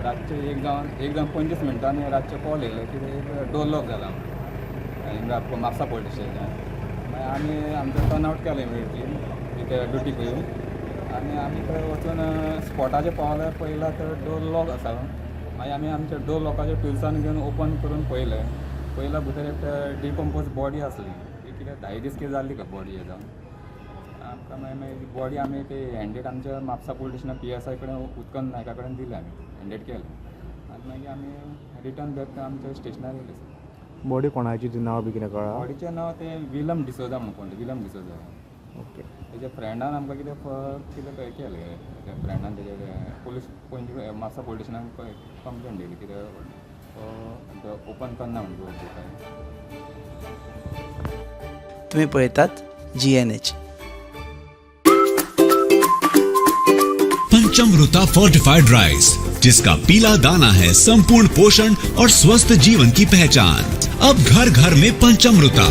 रातचे 1 जावन 25 मिनटांनी रातचे कॉल येयले की एक डोर लॉक जाला हिंगा म्हापसा पोलीस स्टेशनान. मागीर आमी आमचो टर्न आवट केलो इमिडिएटली तिथे ड्युटीक येवन आनी आमी थंय वचून स्पॉटाचेर पावले. पळयला तर डोर लॉक आसा. मागीर आमी आमच्या डोर लॉकाच्या टुल्सान घेवन ओपन करून पळयलें. पळयला भितर एक डिकम्पोज बॉडी आसली. ती कितें 10 दीस कितें जाल्ली का बॉडी हें जावन. आमकां मागीर मागीर बॉडी आमी ते हँडेड आमच्या म्हापसा पोलीस स्टेशनार पीएसआय कडेन, उत्कल नायका कडेन दिले आमी. हँडेड केलें आनी मागीर आमी रिटर्न बॅक आमच्या स्टेशनार येयले. बॉडी कोणाची ती, नांव बी कितें कळ्ळां? बॉडीचें नांव तें विलम डिसोजा म्हणून कोण, विलम डिसोजा. तेच्या फ्रेंडान आमकां कितें कितें केलें. त्या फ्रेंडान तेच्या पोलीस पणजी म्हापसा पोलीस स्टेशनाक कंप्लेन दिली, कितें तो ओपन करना म्हणून काय. तुम्ही पळयतात जीएनएच. पंचमृता फोर्टिफाइड राइस, जिसका पीला दाना है संपूर्ण पोषण और स्वस्थ जीवन की पहचान. अब घर घर में पंचमृता.